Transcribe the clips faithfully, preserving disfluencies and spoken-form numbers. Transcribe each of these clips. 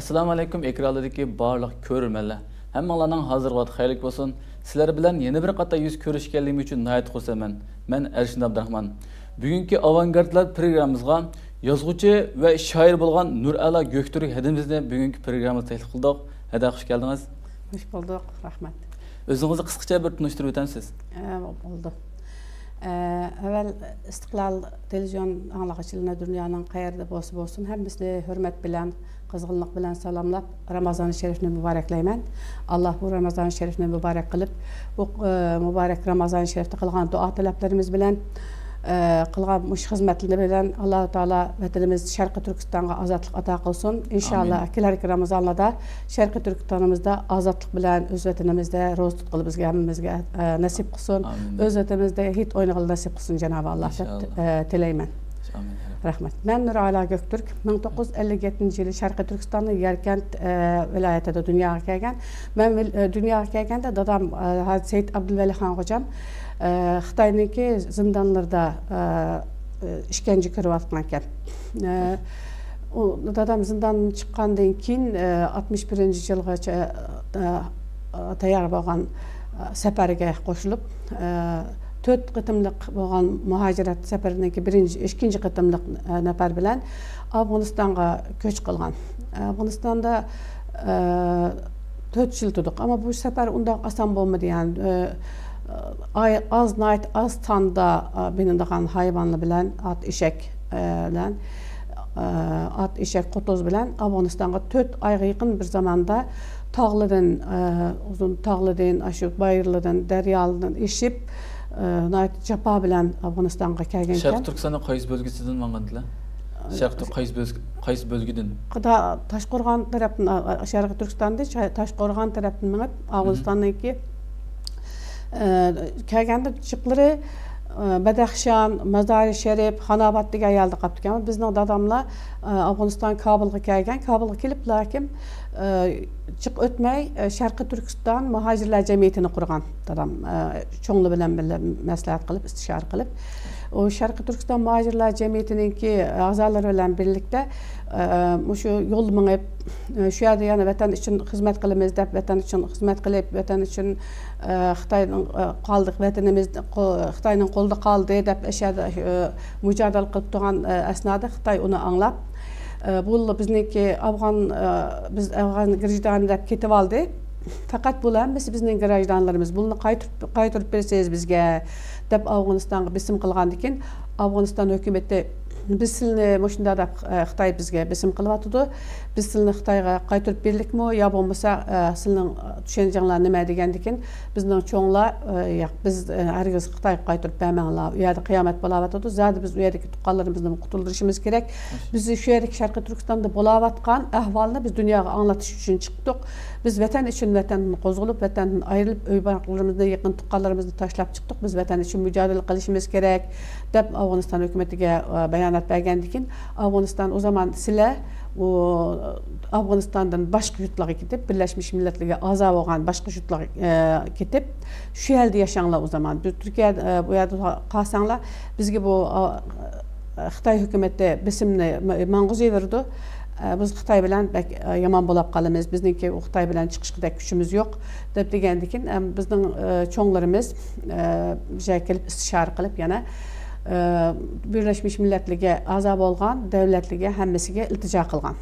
ئەسسالامۇ ئەلەيكۇم ئېكرانلىرىدىكى بارلىق كۆرۈرمەنلەر. ھەممىڭلارنىڭ ھازىرقى ۋاقتى خەيرلىك بولسۇن. سىلەر بىلەن يەنە بىر قېتىم يۈز كۆرۈشكەنلىكىم ئۈچۈن ناھايىتى خۇرسەنمەن. مەن ئەرشىن ئابدۇراخمان. بۈگۈنكى ئاۋانگارتلار پروگراممىمىزغا يازغۇچى ۋە شائىر بولغان نۇرئەلا گۆكتۈرك ھەدىمىزنى بۈگۈنكى پروگراممىمىزغا تەكلىپ قىلدۇق. ھەدە، خۇش كەلدىڭىز. خۇش بولدۇق، رەھمەت. ئۆزىڭىزنى قىسقىچە بىر تونۇشتۇرۇپ ئۆتەمسىز؟ ئە، بولدى. ئە، ئەۋۋەل ئىستىقلال تېلېۋىزىيون ئاڭلىغۇچىلىرىنى دۇنيانىڭ قەيەردە بولسا بولسۇن، ھەممىسىنى ھۆرمەت بىلەن، قىزغىنلىق بىلەن سالاملاپ، رامازان شېرىپنى مۇبارەكلەيمەن. ئاللا بۇ رامازان شېرىپنى مۇبارەك قىلىپ، بۇ، ئە، مۇبارەك رامازان شېرىپتە قىلغان دۇئا تەلەپلىرىمىز بىلەن، ئە، قىلغان مۇشۇ خىزمەتلىرى بىلەن ئاللا تائالا ۋەتىنىمىز شەرقىي تۈركىستانغا ئازادلىق ئاتا قىلسۇن. ئىنشاللا، ئامىن. كېلەركى رامازانلاردا شەرقىي تۈركىستانىمىزدا ئازادلىق بىلەن ئۆز ۋەتىنىمىزدە روزا تۇتقىلى بىزگە ھەممىمىزگە، ئە، نەسىپ قىلسۇن. ئامىن. ئۆز ۋەتىنىمىزدە ھېيت ئوينىغىلى نەسىپ قىلسۇن جانابى ئاللا دەپ، ئىنشاللا. ئە، تىلەيمەن. ئامىن، يا رەب. رەھمەت. مەن نۇرئالا گۆكتۈرك، مىڭ توققۇز يۈز ئەللىك يەتتىنچى يىلى شەرقىي تۈركىستاننىڭ ياركەنت، ئە، ۋىلايىتىدە دۇنياغا كەلگەن. مەن ۋىل-، ئە، دۇنياغا كەلگەندە دادام، ئە، ھازىر سېيىت ئابدۇلۋەلىخان خوجام، ئە، خىتاينىڭكى زىندانلىرىدا، ئە، ئىشكەنجە كۆرۈۋاتقان ئىكەن. ئە، ئۇ دادام زىنداندىن چىققاندىن كېيىن، ئە، ئاتمىش بىرىنچى يىلغىچە، ئە، ئە، تەييار بولغان، ئە، سەپەرگە قوشۇلۇپ، ئە، تۆت قېتىملىق بولغان مۇھاجىرەت سەپىرىنىڭكى بىرىنچى، ئىككىنچى قېتىملىق، ئە، نەپەر بىلەن ئافغانىستانغا كۆچ قىلغان. ئافغانىستاندا، ئە، تۆت يىل تۇردۇق. ئەمما بۇ سەپەر ئۇنداق ئاسان بولمىدى. يەنى، ئە، ئاي-، ئاز، ناھايىتى ئاز ساندا، ئە، مىنىدىغان ھايۋانلار بىلەن، ئات، ئېشەك، ئە، بىلەن، ئە، ئات، ئېشەك، قوتۇز بىلەن ئافغانىستانغا تۆت ئايغا يېقىن بىر زاماندا تاغلىدىن، ئە، ئۇزۇن تاغلىدىن، ئاشۇ بايىرلىدىن، دەريالىدىن ئېشىپ، ئە، ناھايىتى جاپا بىلەن ئافغانىستانغا كەلگەن شەرقىي ئىكەن. تۈركىستاننىڭ قايسى بۆلگىسىدىن ماڭغانىدىلە؟ شەرقىي قايسى بۆلگە-، قايسى بۆلگىدىن؟ تا-، تاشقورغان تەرەپتىن، ئا، ئا، شەرقىي تۈركىستاندىن شا-، تاشقورغان تەرەپتىن مېڭىپ، ئافغانىستاندىكى، ئە، كەلگەندە جىقلىرى، ئە، بەدەخشان، مازارى شەرىپ، خانابات دېگەن يەردە قاپتىكەن. بىزنىڭ داداملار، ئە، ئافغانىستان كابۇلغا كەلگەن. كابۇلغا كېلىپ، لېكىن، ئە، جىق ئۆتمەي، ئە، شەرقىي تۈركىستان مۇھاجىرلار جەمئىيىتىنى قۇرغان دادام، ئە، چوڭلار بىلەن بىللە مەسلىھەت قىلىپ، ئىستىشارە قىلىپ. ئۇ شەرقىي تۈركىستان مۇھاجىرلار جەمئىيىتىنىڭكى ئەزالىرى بىلەن بىرلىكتە، ئە، مۇشۇ يولدا مېڭىپ، ئە، شۇ يەردە يەنە ۋەتەن ئۈچۈن خىزمەت قىلىمىز دەپ، ۋەتەن ئۈچۈن خىزمەت قىلىپ، ۋەتەن ئۈچۈن، ئە، خىتاينىڭ، ئە، قالدى، ۋەتىنىمىز قو-، خىتاينىڭ قولىدا قالدى دەپ، ئەشەدە، ئە، مۇجادىلە قىلىپ تۇرغان، ئە، ئەسنادا خىتاي ئۇنى ئاڭلاپ، ئە، بۇ بىزنىڭكى ئافغان، ئە، بىز ئافغان گراژدانى دەپ كېتىۋالدى. پەقەت بۇلار ھەممىسى بىزنىڭ گراژدانلىرىمىز. بۇلارنى قايتۇرۇپ، قايتۇرۇپ بېرىسىز بىزگە، دەپ ئافغانىستانغا بېسىم قىلغاندىن كېيىن، ئافغانىستان ھۆكۈمىتى، بىز سىلىنى مۇشۇنداق دەپ، ئە، خىتاي بىزگە بېسىم قىلىۋاتىدۇ. بىز سىلىنى خىتايغا قايتۇرۇپ بېرىلىكمۇ يا بولمىسا، ئە، سىلىنىڭ چۈشەنچەڭلار نېمە دېگەندىكىن، بىزنىڭ چوڭلار، ئە، ياق، بىز، ئە، ھەرگىز خىتايغا قايتۇرۇپ بەرمەڭلار، ئۇ يەردە قىيامەت بولاۋاتىدۇ، زادى بىز ئۇ يەردىكى تۇغقانلىرىمىزنى قۇتۇلدۇرۇشىمىز كېرەك. بىز شۇ يەردىكى شەرقىي تۈركىستاندا بولاۋاتقان ئەھۋالنى بىز دۇنياغا ئاڭلىتىش ئۈچۈن چىقتۇق. بىز ۋەتەن ئۈچۈن ۋەتەندىن قوزغىلىپ، ۋەتەندىن ئايرىلىپ، ئۆي بارلىقلىرىمىزنى، يېقىن تۇغقانلىرىمىزنى تاشلاپ چىقتۇق. بىز ۋەتەن ئۈچۈن مۇجادىلە قىلىشىمىز كېرەك، دەپ ئافغانىستان ھۆكۈمىتىگە، ئە، بايانات بەرگەندىكىن، ئافغانىستان ئۇ زامان سىلەر ئۇ ئافغانىستاندىن باشقا يۇرتلارغا كېتىپ، بىرلەشمىش مىللەتلەرگە ئەزا بولغان باشقا يۇرتلارغا، ئە، كېتىپ، شۇ يەردە ياشاڭلار ئۇ زامان. بىز تۈركىيە، ئە، بۇ يەردە قالساڭلار، بىزگە بۇ، ئا، خىتاي ھۆكۈمىتى بېسىمنى ما-، ماڭغۇزۇۋېرىدۇ. ئە، بىز خىتاي بىلەن بەك، ئە، يامان بولاپ قالىمىز. بىزنىڭكى ئۇ خىتاي بىلەن چىقىشقۇدەك كۈچىمىز يوق، دەپ دېگەندىكىن، ئەم، بىزنىڭ، ئە، چوڭلىرىمىز، ئە، بىزگە كېلىپ ئىستىشارە قىلىپ يەنە، ئە، بىرلەشمىش مىللەتلەرگە ئەزا بولغان دۆلەتلەرگە ھەممىسىگە ئىلتىجا قىلغان.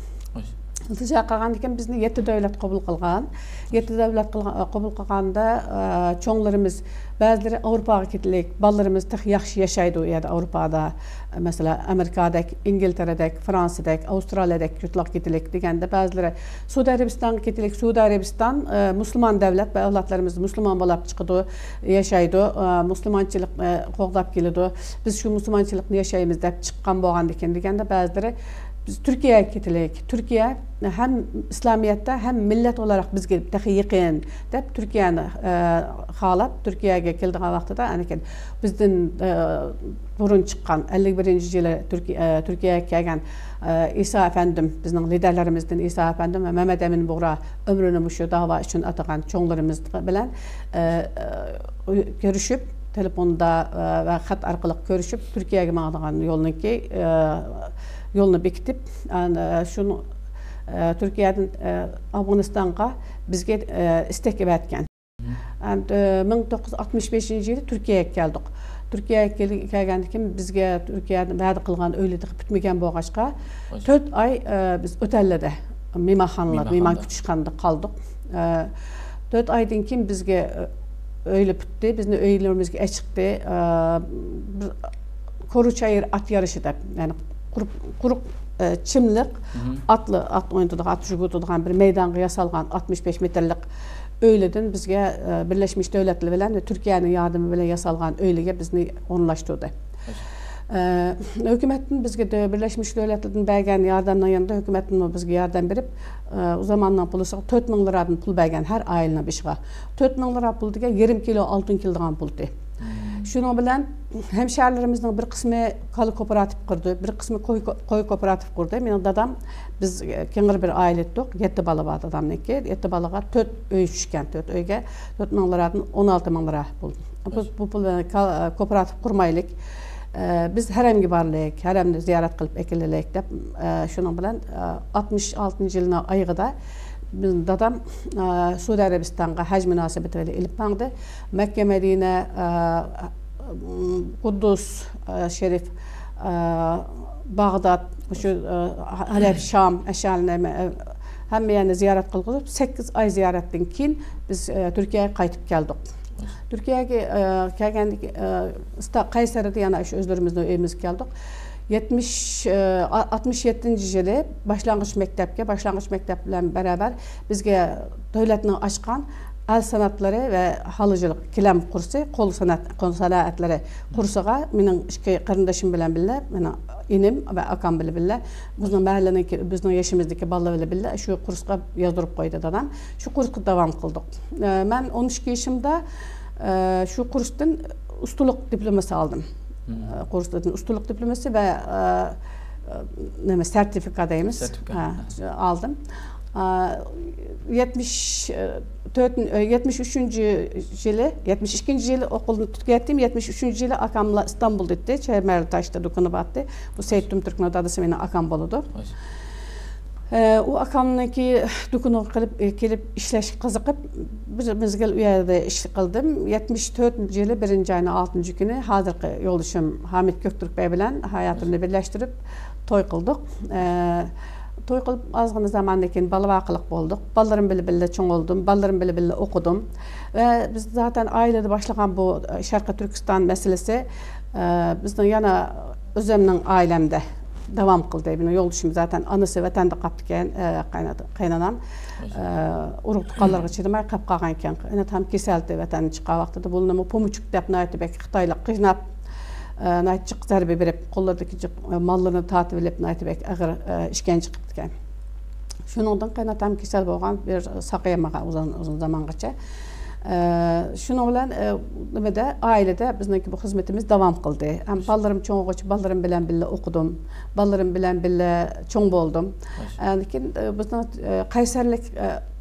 ئىلتىجا قىلغاندىكىن بىزنى يەتتە دۆلەت قوبۇل قىلغان. يەتتە دۆلەت قىلغا-، قوبۇل قىلغاندا، ئە، چوڭلىرىمىز، بەزىلىرى ئاۋروپاغا كېتىلىك، بالىلىرىمىز تېخى ياخشى ياشايدۇ ئۇ يەردە، ئاۋروپادا. مەسىلەن، ئامېرىكادەك، ئىنگلتېرەدەك، فرانسىيەدەك، ئاۋسترالىيەدەك يۇرتلارغا كېتىلىك دېگەندە، بەزىلىرى سەئۇدى ئەرەبىستانغا كېتىلىك، سەئۇدى ئەرەبىستان، ئە، مۇسۇلمان دۆلەت، ئەۋلادلىرىمىز مۇسۇلمان بولاپ چىقىدۇ، ياشايدۇ، ئە، مۇسۇلمانچىلىق، ئە، قوغداپ كېلىدۇ. بىز شۇ مۇسۇلمانچىلىقنى ياشايمىز دەپ چىققان بولغاندىكىن دېگەندە، بەزىلىرى بىز تۈركىيەگە كېتىلىك. تۈركىيە ھەم ئىسلامىيەتتە ھەم مىللەت ئولاراق بىزگە تېخى يېقىن دەپ تۈركىيەنى، ئە، خالاپ، تۈركىيەگە كېلىدىغان ۋاقتىدا، ئەنكىن بىزدىن، ئە، بۇرۇن چىققان، ئەللىك بىرىنچى يىلى تۈركىي-، ئە، تۈركىيەگە كەلگەن، ئە، ئىسا ئەپەندىم، بىزنىڭ لىدەرلىرىمىزدىن ئىسا ئەپەندىم ۋە مەمەت ئەمىن بۇغرا ئۆمرىنى مۇشۇ داۋا ئۈچۈن ئاتىغان چوڭلىرىمىز بىلەن، ئە، ئە، كۆرۈشۈپ، تېلېفوندا، ئە، ۋە خەت ئارقىلىق كۆرۈشۈپ، تۈركىيەگە ماڭىدىغان يولنىڭكى، ئە، يولنى بېكىتىپ، ئەن-، ئە، شۇنىڭ، ئە، تۈركىيەدىن، ئە، ئافغانىستانغا بىزگە، ئە، ئىستەك ئەۋەتكەن. ئەمدى، ئە، مىڭ توققۇز يۈز ئاتمىش بەشىنچى يىلى تۈركىيەگە كەلدۇق. تۈركىيەگە كەل-، كەلگەندىن كېيىن بىزگە تۈركىيەدە ۋەدە قىلغان ئۆيلەر تېخى پۈتمىگەن بولغاچقا، تۆت ئاي، ئە، بىز ئوتەللەردە، مېھمانخانىلاردا، مېھمان كۈتۈشخانىدا قالدۇق. ئە، تۆت ئايدىن كېيىن بىزگە، ئە، ئۆيلەر پۈتتى، بىزنى ئۆيلىرىمىزگە ئەچىقتى. ئە، بىر كورۇ چايىر ئات يارىشى دەپ، يەنى قۇرۇق، قۇرۇق، ئە، چىملىق، ئاتلار، ئات ئوينىتىدىغان، ئات يۈگۈرتىدىغان بىر مەيدانغا ياسالغان ئاتمىش بەش مېتىرلىق ئۆيلىرىدىن بىزگە، ئە، بىرلەشمىش دۆلەتلەر بىلەن ۋە تۈركىيەنىڭ ياردىمى بىلەن ياسالغان ئۆيلەرگە بىزنى ئورۇنلاشتۇردى. ئە، ھۆكۈمەتتىن بىزگە دۆ-، بىرلەشمىش دۆلەتلەردىن بەرگەن ياردەمنىڭ يېنىدا ھۆكۈمەتتىنمۇ بىزگە ياردەم بېرىپ، ئە، ئۇ زاماننىڭ پۇلىسىغا تۆت مىڭ لىرادىن پۇل بەرگەن ھەر ئائىلىنىڭ بېشىغا. تۆت مىڭ لىرا پۇل دېگەن يېرىم كىلو ئالتۇن كېلىدىغان پۇلتى. شۇنىڭ بىلەن ھەمشەھەرلىرىمىزنىڭ بىر قىسمى كالا كوپىراتىپ قۇردى، بىر قىسمى قوي كو-، قوي كوپىراتىپ قۇردى. مېنىڭ دادام، بىز، ئە، كېڭىر بىر ئائىلە ئىدۇق. يەتتە بالا بار دادامنىڭكى. يەتتە بالىغا تۆت ئۆي چۈشكەن. تۆت ئۆيگە تۆت مىڭ لىرادىن ئون ئالتە مىڭ لىرا پۇل. بۇ، بۇ پۇل، ئە، كا-، ئە، كوپىراتىپ قۇرمايلىك. ئە، بىز ھەرەمگە بارلىق، ھەرەمنى زىيارەت قىلىپ ئەكېلىلىك دەپ، ئە، شۇنىڭ بىلەن، ئە، ئاتمىش ئالتىنچى يىلنىڭ ئايىغىدا بىز، دادام، ئە، سەئۇدى ئەرەبىستانغا ھەج مۇناسىۋىتى بىلەن ئېلىپ ماڭدى. مەككە، مەدىنە، ئە، قۇددۇس، ئە، شەرىف، ئە، باغداد، شۇ، ئە، ھەلەب، شام، ئەشەلنى، ئە، ھەممە يەرنى زىيارەت قىلغۇزۇپ، سەككىز ئاي زىيارەتتىن كېيىن بىز، ئە، تۈركىيەگە قايتىپ كەلدۇق. تۈركىيەگە، ئە، كەلگەندىكى، ئە، ئىستا-، قەيسەردە يەنە شۇ ئۆزلىرىمىزنىڭ ئۆيىمىزگە كەلدۇق. يەتمىش، ئە، ئا-، ئاتمىش يەتتىنچى يىلى باشلانغۇچ مەكتەپكە، باشلانغۇچ مەكتەپ بىلەن بەرابەر بىزگە دۆلەتنىڭ ئاچقان ئەل سەنئەتلىرى ۋە ھالىچىلىق گىلەم كۇرسى، قول سەنئەت، قول سەنئەتلىرى كۇرسىغا مېنىڭ ئىككى قېرىندىشىم بىلەن بىللە، مېنىڭ ئىنىم ۋە ئاكام بىلەن بىللە، بىزنىڭ مەھەللىنىڭكى، بىزنىڭ يېشىمىزدىكى بالىلار بىلەن بىللە شۇ كۇرسقا يازدۇرۇپ قويدى دادام. شۇ كۇرسقا داۋام قىلدۇق. ئە، مەن ئون ئىككى يېشىمدا، ئە، شۇ كۇرستىن ئۇستىلىق دىپلومىسى ئالدىم. ئە، كۇرستىن ئۇستىلىق دىپلومىسى ۋە، ئە، نېمە، سېرتىفىكا دەيمىز. سېرتىفىكا. ھە، ئالدىم. ئە، يەتمىش تۆت، ئە، يەتمىش ئۈچىنچى يىلى، يەتمىش ئىككىنچى يىلى ئوقۇلنى تۈگەتتىم. يەتمىش ئۈچىنچى يىلى ئاكاملا ئىستانبۇلدا ئىدى. چەرمەرلى تاشتا دۇكىنى بار ئىدى. بۇ سەئىد تۇمتۈركنىڭ دادىسى مېنىڭ ئاكام بولىدۇ. ئە، ئۇ ئاكامنىڭكى دۇكىنىغا قىلىپ، ئە، كېلىپ ئىشلەشكە قىزىقىپ، بىر مەزگىل ئۇ يەردە ئىش قىلدىم. يەتمىش تۆتىنچى يىلى بىرىنچى ئاينىڭ ئالتىنچى كۈنى ھازىرقى يولدىشىم ھامىت كۆكتۈرك بەگ بىلەن ھاياتىمنى بىرلەشتۈرۈپ توي قىلدۇق. ئە، توي قىلىپ ئازغىنە زاماندىن كېيىن بالا ۋەقىلىق بولدۇق. بالىلىرىم بىلەن بىللە چوڭ بولدۇم. بالىلىرىم بىلەن بىللە ئوقۇدۇم. ۋە بىز زاتەن ئائىلىدە باشلىغان بۇ، ئە، شەرقىي تۈركىستان مەسىلىسى، ئە، بىزنىڭ يەنە ئۆزۈمنىڭ ئائىلەمدە داۋام قىلدى. مېنىڭ يولدىشىم زاتەن ئانىسى ۋەتەندە قاپتىكەن، ئە، قاينات-، قاينانام، ئە، ئۇرۇق تۇغقانلىرىغا چىدىماي قاپ قالغانىكەن. قايناتام كېسەلدى ۋەتەندىن چىققان ۋاقتىدا. بۇنىمۇ پومۇچۇك دەپ ناھايىتى بەك خىتايلار قىيناپ، ئە، ناھايىتى جىق زەربە بېرىپ، قوللىرىدىكى جىق، ئە، ماللىرىنى تارتىۋېلىپ، ناھايىتى بەك ئېغىر، ئە، ئىشكەنجە قىپتىكەن. شۇنىڭدىن قايناتام كېسەل بولغان، بىر ساقىيالمىغان ئۇزۇن، ئۇزۇن زامانغىچە. ئە، شۇنىڭ بىلەن، ئە، نېمىدە، ئائىلىدە بىزنىڭكى بۇ خىزمىتىمىز داۋام قىلدى. ھەم بالىلىرىم چوڭ بولغۇچە بالىلىرىم بىلەن بىللە ئوقۇدۇم. بالىلىرىم بىلەن بىللە چوڭ بولدۇم. ئە، لېكىن، ئە، بىزنىڭ، ئە، قەيسەرلىك، ئە،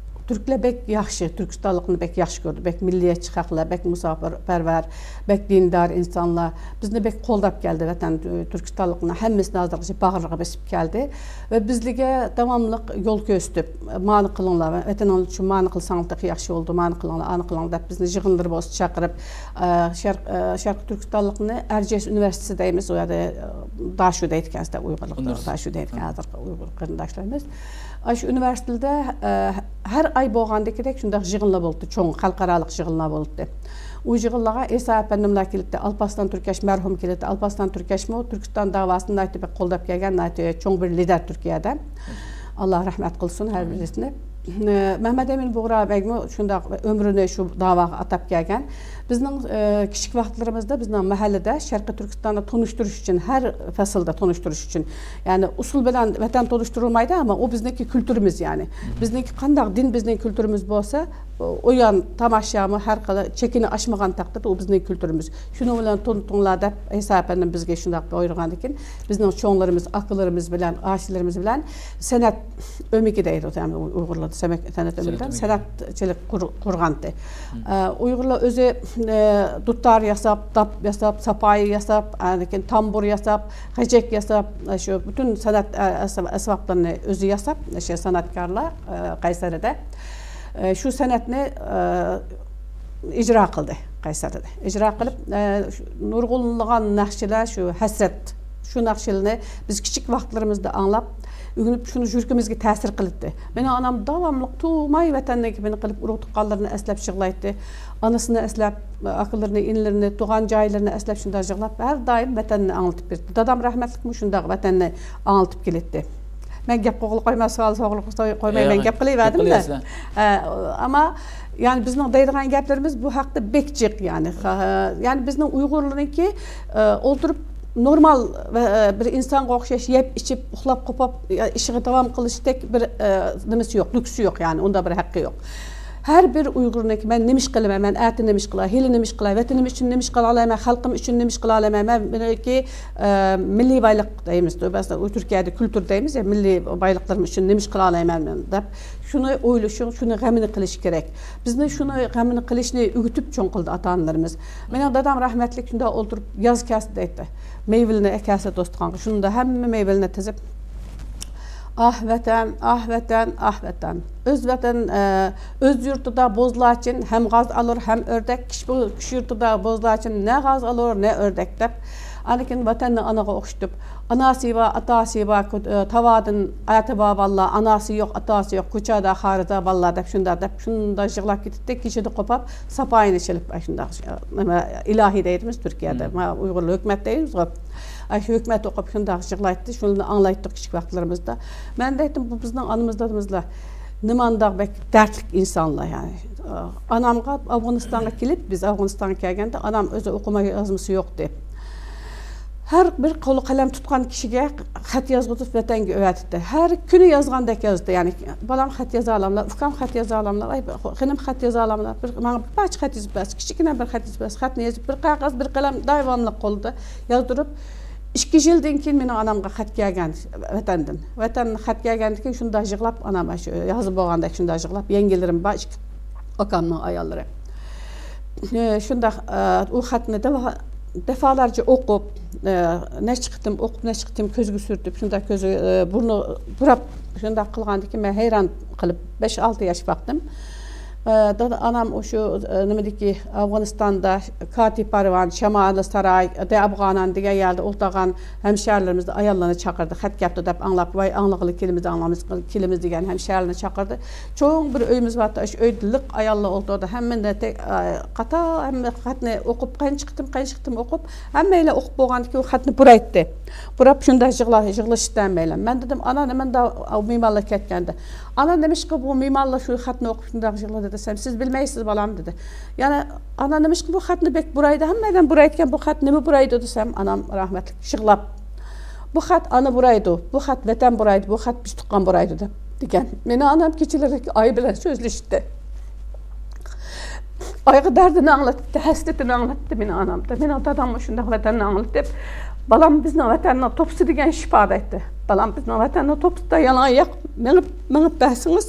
تۈركلەر بەك ياخشى، تۈركىستانلىقنى بەك ياخشى كۆردى. بەك مىللىيەتچى خەقلەر، بەك مۇساپىرپەرۋەر، بەك دىندار ئىنسانلار. بىزنى بەك قوللاپ كەلدى ۋەتەن، تۈركىستانلىقنىڭ ھەممىسىنى ھازىرغىچە باغرىغا بېسىپ كەلدى. ۋە بىزلىگە داۋاملىق يول كۆرسىتىپ، مانا قىلىڭلار، ۋەتىنىڭلار ئۈچۈن مانا قىلساڭلار تېخى ياخشى بولىدۇ، مانا قىلىڭلار، ئانا قىلىڭلار دەپ بىزنى يىغىنلىرى بولسا چاقىرىپ، ئە، شەرق-، ئە، شەرقىي تۈركىستانلىقنى ئەرجەس ئۇنىۋېرسىتېتى دەيمىز، ئۇ يەردە، ئە، داشۇ دەيدىكەنسىز دەپ ئۇيغۇرلۇقتا، داشۇ دەيدىكەن ھازىرقى ئۇيغۇر قېرىنداشلىرىمىز. ئاشۇ ئۇنىۋېرسىتېتتا، ئە، ھەر ئاي بولغاندىكىدەك شۇنداق يىغىنلار بولاتتى، چوڭ خەلقئارالىق يىغىنلار بولاتتى. ئۇ يىغىنلارغا ئىسا ئەپەندىملەر كېلەتتى، ئالپارسلان تۈركەش مەرھۇم كېلەتتى. ئالپارسلان تۈركەشمۇ تۈركىستان داۋاسىنى ناھايىتى بەك قوللاپ كەلگەن، ناھايىتى چوڭ بىر لىدەر تۈركىيەدە. ئاللا رەھمەت قىلسۇن ھەر بىرسىنى. مەمەت ئەمىن بۇغرا بەگمۇ شۇنداق ئۆمرىنى شۇ داۋاغا ئاتاپ كەلگەن. بىزنىڭ، ئە، كىچىك ۋاقىتلىرىمىزدا بىزنىڭ مەھەللىدە شەرقىي تۈركىستاننى تونۇشتۇرۇش ئۈچۈن، ھەر پەسىلدە تونۇشتۇرۇش ئۈچۈن، يەنى ئۇسۇل بىلەن ۋەتەن تونۇشتۇرۇلمايدۇ، ئەمما ئۇ بىزنىڭكى كۈلتۈرىمىز، يەنى بىزنىڭكى قانداق دىن بىزنىڭ كۈلتۈرىمىز بولسا، ئويۇن، تاماشامۇ ھەر خىل چېكىنى ئاشمىغان تەقدىردە ئۇ بىزنىڭ كۈلتۈرىمىز. شۇنىڭ بىلەن تونۇتۇڭلار دەپ ئەيسا ئەپەندىم بىزگە شۇنداق بۇيرۇغاندىكىن، بىزنىڭ چوڭلىرىمىز، ئاكىلىرىمىز بىلەن، ئاشىلىرىمىز بىلەن سەنئەت ئۆمىكى دەيدۇ، ئۇيغۇرلاردا سەنئەت، سەنئەت ئۆمىكى، سەنئەتچىلىك قۇر-، قۇرغانتى. ئە، ئۇيغۇرلار ئۆزى ئە، دۇتار ياساپ، داپ ياساپ، ساپايە ياساپ، ئاندىن كېيىن تامبۇر ياساپ، غېجەك ياساپ، شۇ پۈتۈن سەنئەت، ئە، ئەس-، ئەسۋابلىرىنى ئۆزى ياساپ، شۇ سەنئەتكارلار، ئە، قەيسەرىدە، ئە، شۇ سەنئەتنى، ئە، ئىجرا قىلدى قەيسەرىدە. ئىجرا قىلىپ، ئە، شۇ نۇرغۇنلىغان ناخشىلار شۇ ھەسرەت، شۇ ناخشىلىرىنى بىز كىچىك ۋاقىتلىرىمىزدا ئاڭلاپ، ئۆگىنىپ، شۇنى يۈرىكىمىزگە تەسىر قىلىتتى. مېنىڭ ئانام داۋاملىق تۇماي ۋەتەننىڭ گېپىنى قىلىپ، ئۇرۇق-تۇغقانلىرىنى ئەسلەپ يىغلايتتى. ئانىسىنى ئەسلەپ، ئاكىلىرىنى، ئىنىلىرىنى، تۇغان جايلىرىنى ئەسلەپ شۇنداق يىغلاپ، ھەر دائىم ۋەتەننى ئاڭلىتىپ بېرىتتى. دادام رەھمەتلىكمۇ شۇنداق ۋەتەننى ئاڭلىتىپ كېلەتتى. مەن گەپ قىلغىلى قويماي، سوئال سورىغىلى قويماي، مەن گەپ قىلىۋەردىم-دە. ئە، ئەمما، يەنى بىزنىڭ دەيدىغان گەپلىرىمىز بۇ ھەقتە بەك جىق، يەنى، يەنى بىزنىڭ ئۇيغۇرلىرىنىڭكى، ئە، ئولتۇرۇپ نورمال ۋە، ئە، بىر ئىنسانغا ئوخشاش يەپ، ئىچىپ، ئۇخلاپ، قوپاپ، ئە، ئىشىغا داۋام قىلىشتەك بىر، ئە، نېمىسى يوق، لۇكسى يوق، يەنى ئۇنداق بىر ھەققى يوق. ھەر بىر ئۇيغۇرنىڭكى، مەن نېمە ئىش قىلىمەن، مەن ئەتە نېمە ئىش قىلاي، ھېلى نېمە ئىش قىلاي، ۋەتىنىم ئۈچۈن نېمە ئىش قىلالايمەن، خەلقىم ئۈچۈن نېمە ئىش قىلالايمەن، مەن مېنىڭكى، ئە، مىللىي بايلىق دەيمىز، مەسىلەن، ئۇ تۈركىيەدە كۈلتۈر دەيمىز يا، مىللىي بايلىقلىرىم ئۈچۈن نېمە ئىش قىلالايمەن مەن دەپ، شۇنى ئويلىشىڭ، شۇنى غەمىنى قىلىش كېرەك. بىزنى شۇنى غەمىنى قىلىشنى ئۆگىتىپ چوڭ قىلدى ئاتا-ئانىلىرىمىز. مېنىڭ دادام رەھمەتلىك شۇنداق ئولتۇرۇپ ياز كەلسە دەيتتى. مېۋىلىنى ئەكەلسە دوستخانغا، شۇندا ھەممە مېۋىلىنى تىزىپ، «ئاھ ۋەتەن، ئاھ ۋەتەن، ئاھ ۋەتەن. ئۆز ۋەتەن، ئە، ئۆز يۇرتىدا بوزلاچىن، ھەم غاز ئالۇر، ھەم ئۆردەك. كىشى بۇ، كىشى يۇرتىدا بوزلاچىن، نە غاز ئالۇر، نە ئۆردەك» دەپ، ئاندىن كېيىن ۋەتەننى ئانىغا ئوخشىتىپ، «ئاناسى بار، ئاتاسى بار، كۇ-، ئە، تاۋادىن ئەتە بار بالىلار، ئاناسى يوق، ئاتاسى يوق، كوچادا خارىدا بالىلار» دەپ، شۇنداق دەپ، شۇنداق يىغلاپ كېتەتتى. كېچىدە قوپاپ، ساپايىنى چېلىپ، ئاشۇنداق، ئە، نېمە، ئىلاھى دەيمىز تۈركىيەدە. مم. ما ئۇيغۇرلار ھۆكۈمەت دەيمىزغۇ. ئاشۇ ھۆكۈمەت ئوقۇپ شۇنداق يىغلايتتى، شۇنى ئاڭلايتتۇق كىچىك ۋاقىتلىرىمىزدا. مەن دەيتتىم، بۇ بىزنىڭ ئانىمىز، دادىمىزلار نېمانداق بەك دەردلىك ئىنسانلار، يەنى. ئانامغا ئافغانىستانغا كېلىپ، بىز ئافغانىستانغا كەلگەندە، ئانام ئۆزى ئوقۇما يازمىسى يوق ئىدى. ھەر بىر قولى قەلەم تۇتقان كىشىگە خەت يازغۇزۇپ ۋەتەنگە ئەۋەتەتتى. ھەر كۈنى يازغاندەك يازدى، يەنى، «بالام خەت يازالاملا، ئۇكام خەت يازالاملا، ئاي، خېنىم خەت يازالاملا، بىر، ماڭا بىر پارچە خەت يېزىپ بەرسە، كىچىككىنە بىر خەت يېزىپ بەرسە.» خەتنى يېزىپ، بىر قەغەز، بىر قەلەم داۋاملىق قولىدا يازدۇرۇپ، ئىككى يىلدىن كېيىن مېنىڭ ئانامغا خەت كەلگەن ۋەتەندىن. ۋەتەندىن خەت كەلگەندىن كېيىن شۇنداق يىغلاپ، ئانام شۇ يازدا بولغاندەك شۇنداق يىغلاپ، يەڭگىلىرىم بار، ئىككى ئاكامنىڭ ئاياللىرى. ئە، شۇنداق، ئە، ئۇ خەتنى دەفا-، دەپالارچە ئوقۇپ، ئە، نەچچە قېتىم ئوقۇپ، نەچچە قېتىم كۆزگە سۈرتۈپ، شۇنداق كۆزى، ئە، بۇرنى بۇراپ، شۇنداق قىلغاندىكىن مەن ھەيران قېلىپ، بەش-ئالتە ياش ۋاقتىم. ئە، دادا، ئانام ئۇ شۇ، ئە، نېمىدىكى، ئافغانىستاندا كاتى پارۋان، شامالى ساراي، دە ئافغانان دېگەن يەردە ئولتۇرغان ھەمشەھەرلىرىمىزنى، ئاياللارنى چاقىردى. خەت كەپتۇ دەپ ئاڭلاپ، ۋاي، ئاڭلىغىلى كېلىمىز، ئاڭلىمىز، كېلىمىز دېگەن ھەمشەھەرلەرنى چاقىردى. چوڭ بىر ئۆيىمىز بارتى، ئاشۇ ئۆيدە لىق ئاياللار ئولتۇردى. ھەممىنى تەك-، ئا، قاتار ھەممە خەتنى ئوقۇپ، قانچە قېتىم، قانچە قېتىم ئوقۇپ، ھەممەيلەن ئوقۇپ بولغاندىن كېيىن ئۇ خەتنى بۇرايتتى. بۇراپ شۇنداق يىغلا-، يىغلىشىشتى ھەممەيلەن. مەن دېدىم، «ئانا، نېمانداق مېھمانلار كەتكەندە؟ ئانا، نېمىشقا بۇ مېھمانلار شۇ خەتنى ئوقۇپ شۇنداق يىغلىدى؟» دېسەم، «سىز بىلمەيسىز، بالام» دېدى. يەنە، «ئانا، نېمىشقا بۇ خەتنى بەك بۇرايدۇ؟ ھەممەيلەن بۇرايدىكەن، بۇ خەت نېمە بۇرايدۇ؟» دېسەم، ئانام رەھمەتلىك يىغلاپ، «بۇ خەت ئانا بۇرايدۇ، بۇ خەت ۋەتەن بۇرايدۇ، بۇ خەت بىز تۇغقان بۇرايدۇ» دەپ دېگەن. مېنىڭ ئانام كېچىلىرى ئاي بىلەن سۆزلىشىتتى. ئايغا دەردىنى ئاڭلىتىپتۇ، ھەسرىتىنى ئاڭلىتىپتۇ مېنىڭ ئانام. مېنىڭ داداممۇ شۇنداق ۋەتەننى ئاڭلىتىپ، «بالام، بىزنىڭ ۋەتەننىڭ توپىسى دېگەن شىپا» دەيتتى. «بالام، بىزنىڭ ۋەتەننىڭ توپىسىدا يالاڭ ئاياق مېڭىپ، مېڭىپ بەرسىڭىز،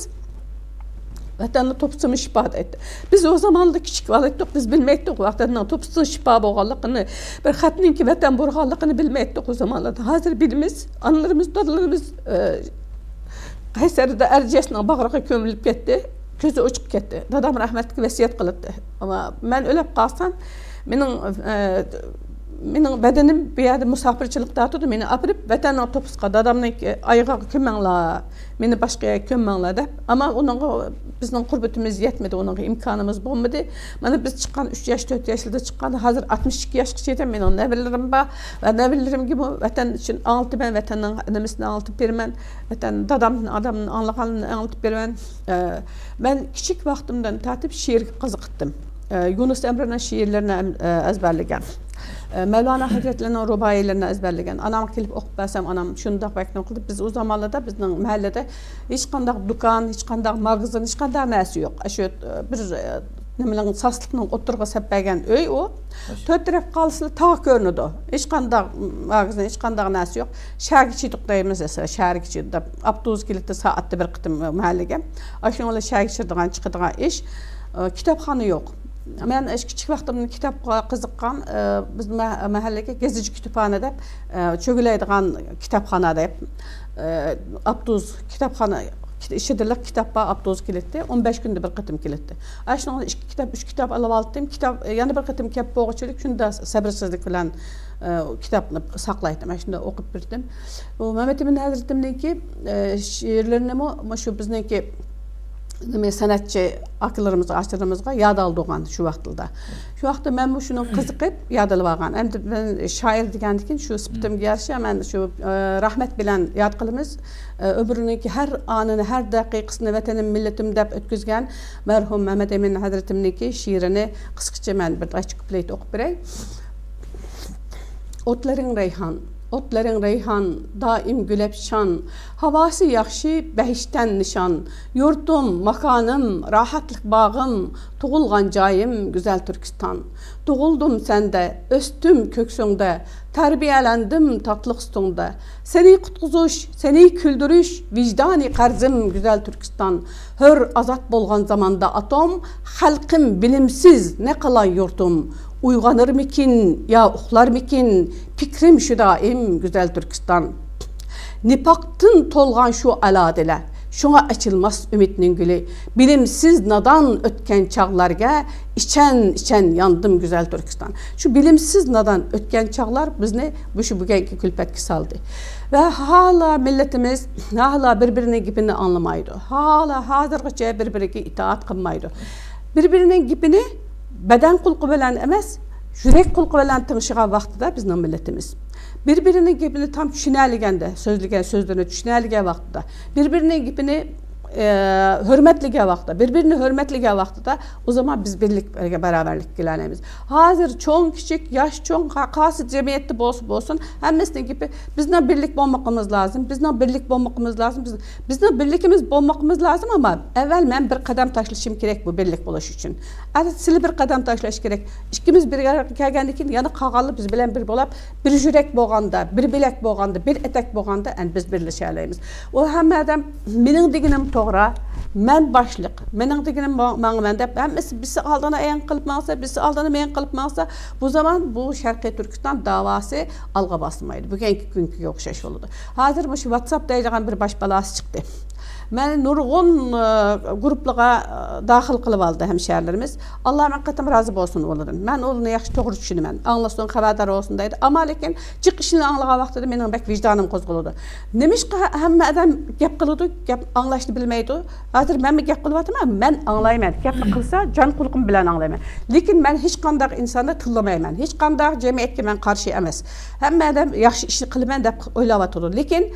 ۋەتەننىڭ توپىسىمۇ شىپا» دەيتتى. بىز ئۇ زاماندا كىچىك بالا ئىدۇق، بىز بىلمەيتتۇق ۋەتەننىڭ توپىسىنىڭ شىپا بولغانلىقىنى، بىر خەتنىڭكى ۋەتەن بۇرىغانلىقىنى بىلمەيتتۇق ئۇ زامانلاردا. ھازىر بىلىمىز، ئانىلىرىمىز، دادىلىرىمىز، ئە، قەيسەردە ئەرجەسنىڭ باغرىغا كۆمۈلۈپ كەتتى. كۆزى ئوچۇق كەتتى. دادام رەھمەتلىك ۋەسىيەت قىلاتتى. ئەمما مەن ئۆلۈپ قالسام، مېنىڭ، ئە، مېنىڭ بەدىنىم بۇ يەردە مۇساپىرچىلىقتا تۇرىدۇ. مېنى ئاپىرىپ، ۋەتەننىڭ توپىسىغا، دادامنىڭ ئايىغىغا كۆممەڭلار، مېنى باشقا يەرگە كۆممەڭلار دەپ. ئەمما ئۇنىڭغا بىزنىڭ قۇربىتىمىز يەتمىدى، ئۇنىڭغا ئىمكانىمىز بولمىدى. مانا بىز چىققان ئۈچ ياش، تۆت ياشلىرىدا چىققان، ھازىر ئاتمىش ئىككى ياشقا يېتىپ، مېنىڭ نەۋرىلىرىم بار ۋە نەۋرىلىرىمگىمۇ ۋەتەن ئۈچۈن ئاڭلىتىمەن، ۋەتەننىڭ نېمىسىنى ئاڭلىتىپ بېرىمەن، ۋەتەن دادامدىن، ئانامدىن ئاڭلىغاننى ئاڭلىتىپ بېرىمەن. ئە، مەن كىچىك ۋاقتىمدىن تارتىپ شېئىرگە قىزىقىتتىم. ئە، يۇنۇس ئەمرىنىڭ شېئىرلىرىنى ئەم-، ئە، ئەزبەرلىگەن. ئە، مەۋلانا ھەزرەتلىرىنىڭ رۇبائىيلىرىنى ئەزبەرلىگەن. ئانامغا كېلىپ ئوقۇپ بەرسەم، ئانام شۇنداق بەك نېمە قىلدى. بىز ئۇ زامانلاردا بىزنىڭ مەھەللىدە ھېچقانداق دۇكان، ھېچقانداق ماگىزىن، ھېچقانداق نەرسە يوق. ئاشۇ، ئە، بىر، ئە، نېمىنىڭ، ساسلىقنىڭ ئوتتۇرىغا سەپ بەرگەن ئۆي ئۇ. تۆت تەرەپ قارىسىلا تاغ كۆرۈنىدۇ. ھېچقانداق ماگىزىن، ھېچقانداق نەرسە يوق. شەھەرگە چىدۇق دەيمىز، شەھەرگە چىدۇق دەپ، ئاپتوبۇس كېلىتتى سائەتتە بىر قېتىم مەھەللىگە. ئاشۇنىڭ بىلەن شەھەرگە چىدىغان، چىقىدىغان ئىش. ئە، كىتابخانا يوق. مەن كىچىك ۋاقتىمدىن كىتابقا قىزىققان، ئە، بىز مە-، مەھەللىگە گېزىتچى كۇتۇپخانا دەپ، ئە، چۆگىلەيدىغان كىتابخانا دەپ، ئە، ئاپتوبۇس كىتابخانا، كىت-، شىددىلىق كىتاب بار، ئاپتوبۇس كېلەتتى. ئون بەش كۈندە بىر قېتىم كېلەتتى. ئاشۇنىڭ ئىككى كىتاب، ئۈچ كىتاب ئېلىۋالاتتىم. كىتاب، ئە، يەنە بىر قېتىم كەپ بولغۇچىلىك شۇنداق سەبرسىزلىك بىلەن، ئە، كىتابنى ساقلايتتىم. ئاشۇنداق ئوقۇپ بېرىتتىم. بۇ مەمەت ئىمىن ھەزرىتىمنىڭكى، ئە، شېئىرلىرىنىمۇ مۇشۇ بىزنىڭكى نېمە، سەنئەتچى ئاكىلىرىمىزغا، ئاچىلىرىمىزغا ياد ئالدۇرغان شۇ ۋاقىتلىدا. شۇ ۋاقىتتا مەنمۇ شۇنىڭغا قىزىقىپ ياد ئېلىۋالغان. ئەمدى مەن شائىر دېگەندىكىن شۇ سۈپىتىمگە يارىشا مەن شۇ، ئە، رەھمەت بىلەن ياد قىلىمىز. ئە، ئۆمرىنىڭكى ھەر ئانىنى، ھەر دەقىقىسىنى ۋەتىنىم، مىللىتىم دەپ ئۆتكۈزگەن مەرھۇم مەمەت ئىمىن ھەزرىتىمنىڭكى شېئىرىنى قىسقىچە مەن بىر نەچچە كۇپلېت ئوقۇپ بېرەي. ئوتلىرىڭ رەيھان، ئوتلىرىڭ رەيھان، دائىم گۈلەپشان، ھاۋاسى ياخشى، بەھىشتتىن نىشان. يۇرتۇم، ماكانىم، راھەتلىك باغىم، تۇغۇلغان جايىم، گۈزەل تۈركىستان. تۇغۇلدۇم سەندە، ئۆستۈم كۆكسۈڭدە، تەربىيەلەندىم تاتلىق سۈتۈڭدە. سېنى قۇتقۇزۇش، سېنى كۈلدۈرۈش، ۋىجدانىي قەرزىم، گۈزەل تۈركىستان. ھۆر، ئازاد بولغان زاماندا ئاتوم، خەلقىم بىلىمسىز، نە قىلاي يۇرتۇم؟ ئويغىنارمىكىن يا ئۇخلارمىكىن، پىكرىم شۇ دائىم، گۈزەل تۈركىستان. نىپاقتىن تولغان شۇ ئالادىلە، شۇڭا ئېچىلماس ئۈمىدنىڭ گۈلى. بىلىمسىز، نادان ئۆتكەن چاغلارغا ئىچەن، ئىچەن ياندىم، گۈزەل تۈركىستان. شۇ بىلىمسىز، نادان ئۆتكەن چاغلار بىزنى مۇشۇ بۈگۈنكى كۈلپەتكە سالدى. ۋە ھالا مىللىتىمىز ھالا بىر-بىرىنىڭ گېپىنى ئاڭلىمايدۇ. ھالا ھازىرغىچە بىر-بىرىگە ئىتائەت قىلمايدۇ. بىر-بىرىنىڭ گېپىنى بەدەن قۇلىقى بىلەن ئەمەس، يۈرەك قۇلىقى بىلەن تىڭشىغان ۋاقتىدا بىزنىڭ مىللىتىمىز. بىر-بىرىنىڭ گېپىنى تام چۈشىنەلىگەندە، سۆزلىگەن سۆزلىرىنى چۈشىنەلىگەن ۋاقتىدا، بىر-بىرىنىڭ گېپىنى، ئە، ھۆرمەتلىگەن ۋاقتىدا، بىر-بىرىنى ھۆرمەتلىگەن ۋاقتىدا، ئۇ زامان بىز بىرلىك، بىرگە باراۋەرلىككە كېلەلەيمىز. ھازىر چوڭ، كىچىك، ياش، چوڭ، قا-، قايسى جەمئىيەتتە بولسا بولسۇن، ھەممىسىنىڭ گېپى، بىزنىڭ بىرلىك بولمىقىمىز لازىم، بىزنىڭ بىرلىك بولمىقىمىز لازىم، بىز، بىزنىڭ بىرلىكىمىز بولمىقىمىز لازىم، ئەمما ئەۋۋەل مەن بىر قەدەم تاشلىشىم كېرەك بۇ بىرلىك بولۇش ئۈچۈن. ئەمدى سىلى بىر قەدەم تاشلاش كېرەك. ئىككىمىز بىر يەرگە كەلگەندىن كېيىن يەنە قالغانلار بىز بىلەن بىر بولۇپ، بىر يۈرەك بولغاندا، بىر بىلەك بولغاندا، بىر ئەتەك بولغاندا، ئەمدى بىز بىرلىشەلەيمىز. ئۇ ھەممە ئادەم مېنىڭ دېگىنىم توغرا، مەن باشلىق، مېنىڭ دېگىنىم ما-، ماڭىمەن دەپ ھەممىسى بىرسى ئالدىنى مېڭە قىلىپ ماڭسا، بىرسى ئالدىنى مېڭە قىلىپ ماڭسا، بۇ زامان بۇ شەرقىي تۈركىستان داۋاسى ئالغا باسمايدۇ. بۈگۈنكى كۈنكىگە ئوخشاش بولىدۇ. ھازىر مۇشۇ ۋاتساپ دەيدىغان بىر باش بالاسى چىقتى. مەن نۇرغۇن، ئى، گۇرۇپپىلارغا، ئى، داخىل قىلىپ ئالدى ھەمشەھەرلىرىمىز. ئاللا مىڭ قېتىم رازى بولسۇن ئۇلاردىن. مەن ئۇلارنى ياخشى توغرا چۈشىنىمەن. ئاڭلىسۇن، خەۋەردار بولسۇن دەيدۇ. ئەمما لېكىن جىق ئىشنى ئاڭلىغان ۋاقتىدا مېنىڭ بەك ۋىجدانىم قوزغىلىدۇ. نېمىشقا ھە-، ھەممە ئادەم گەپ قىلىدۇ، گەپ ئاڭلاشنى بىلمەيدۇ؟ ھازىر مەنمۇ گەپ قىلىۋاتىمەن، مەن ئاڭلايمەن. گەپنى قىلسا جان قۇلىقىم بىلەن ئاڭلايمەن. لېكىن مەن ھېچقانداق ئىنساننى تىللىمايمەن. ھېچقانداق جەمئىيەتكە مەن قارشى ئەمەس. ھەممە ئادەم ياخشى ئىشنى قىلىمەن دەپ ئويلاۋاتىدۇ. لېكىن